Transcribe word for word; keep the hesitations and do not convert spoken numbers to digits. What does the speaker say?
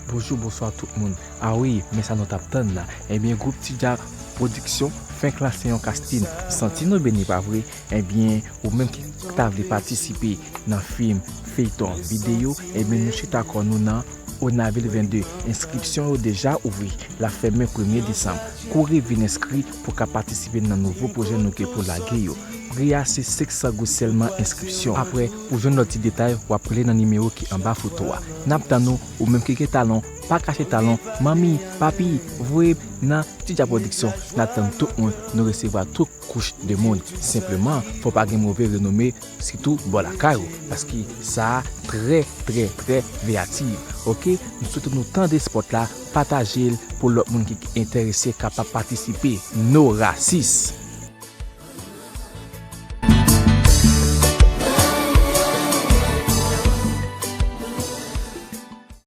Bonjou, bonswa tout moun. A wi, men sa nou t ap tann la. Ebyen, gwoup Tidja Pwodiksyon fenk lanse yon casting. M santi nou beni, pa vre? Ebyen, ou menm ki ta vle patisipe nan fim, feyton, videyo, ebyen, nou chita kò nou nan Onavil vennde. Enskripsyon yo deja ouvri. L ap fèmen premye desanm. Kouri vin enskri pou w ka patisipe nan nouvo pwojè nou gen pou lage yo. Pri a se senk san goud sèlman enskripsyon. Apre, pou jwenn lòt ti detay, w ap rele nan nimewo ki anba foto a. N ap tann ou, ou menm ki gen talon, pa kache talon, manmi, papi, voye m nan Tidja Pwodiksyon. N ap tann tout moun, nou resevwa tout kouch de moun. Senpleman, fò w pa gen move renome, sitou bò lakay ou, paske sa a trè, trè, trè veyatif. Oke, nou swete nou tande spòt la, pataje l pou lòt moun ki enterese kapab patisipe. No rasis!